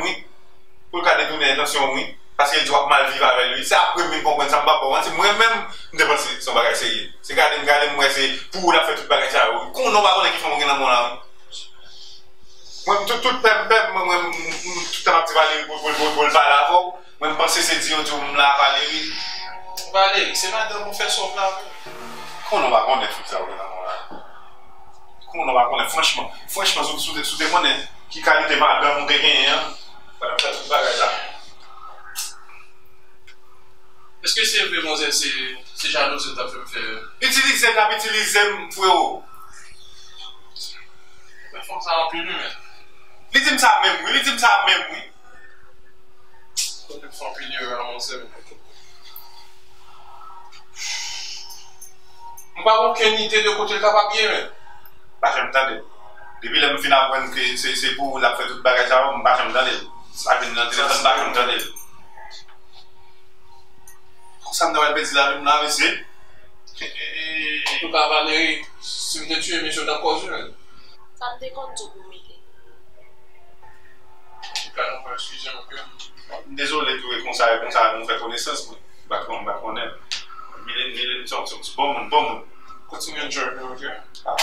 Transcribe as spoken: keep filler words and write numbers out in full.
menm, wi. Pou l ka detounen entansyon w, wi. Paske l di w ap mal viv avè l, wi. Se apre m vin konprann sa, m pa ba w manti. Mwen menm, m te panse se yon bagay serye. Se gade m, gade m, m wè se pou ou l ap fè tout bagay sa yo, wi. Konnen w pa konnen ki fanm ou gen nan men w la, wi. Mwen, m tout, tout pè m, pè m, mwen, mwen, m, m, tout tan m ap di Valery pou, pou, pou, pou l pale avè w. Mwen, m panse se di yo di w m la, Valery. Valery, se madanm ou fè sa w vle avè l. Konnen w pa konnen tout sa ou gen nan men w la. Konnen w pa konnen, franchman. Franchman, si w, si w te, si w te konnen ki kalite madanm ou te genyen an, w pa t ap fè tout bagay sa. Èske se vre, manzè, se, se jalouzi l t ap fè m fè? Itilize l, l ap itilize m, frewo. Men fanm sa anpil, wi, men. Li di m sa menm, wi. Li di m sa menm, wi. Kote m fè anpil erè, manzè, men. M pa gen okenn ide de kote l kapab ye, men. M pa janm tande l. Depi lè m fin aprann ke se, se pou ou l ap fè tout bagay sa yo, m pa janm tande l. Sa vin nan telefòn, m pa janm tande l. Konsa m ta pral pèdi lavi m la, mesye. Antouka, Valery, si m te tiye mesye, w t ap kòz wi, men. Sa m te konn di w pou Mile. Antouka, non, frè, eskize m, oke? M dezole tou, e konsa, e konsa nou fè konesans, mwen. M pa t konn, m pa t konnen. Mile, Mile, se yon, se yon ti bon moun, bon moun. Kontinye enjoy, oke? Ah.